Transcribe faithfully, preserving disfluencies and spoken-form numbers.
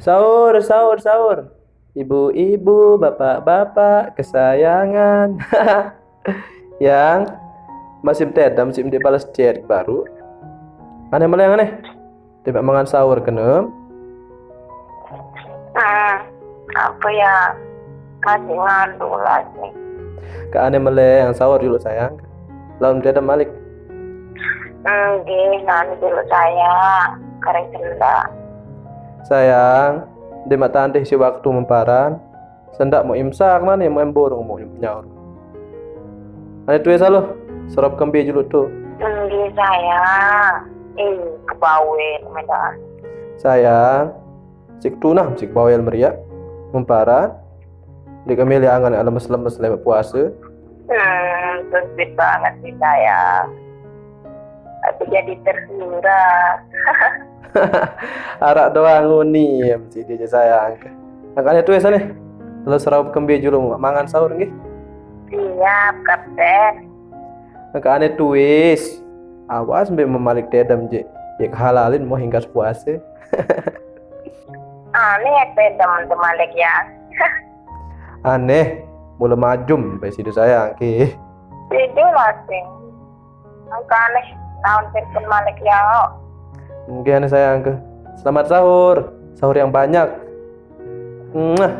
Sahur, sahur, sahur. Ibu-ibu, bapak-bapak kesayangan. Yang masih tedam, masih ndeq balas chat baruq. Aneh meleng aneh. Tiba mangan sahur kenem. Hmm, apa ya? Masih ngandung lagi. Ke aneh meleng sahur dulu sayang. Laun tedam malik. Nggih, ngandung dulu saya. Karena cendak. Sayang, ndeq maq tandih si waktu memparan. Sendak mau imsak nani mau emborong mau nyaur. Aneh tuwe saloh, serap kembe julu tu. Nggih, sayang. Ih, kebawel medan. Sayang, sik tunah sik bawel meriak. Memparan. Ndeq kemilih angan lemes-lemes lemaq puase. Hmm, so sweet banget sih, sayang. Aku jadi terhura. Araq doang unim si dia sayang. Angkane tuwe sane. Terus raup kembe julu mangan sahur nggih. Siap, Kapten. Angkane tuwis. Awas mbe memalik tedam je. Ya kehalalin mau hinggas puase. Aneh tedam temalek ya. Aneh, mula majum mbe side sayang ki. Jadi lasing. Angkane tahun telepon malek ya. Nggih aneh sayang ke. Selamat sahur. Sahur yang banyak. Mwah.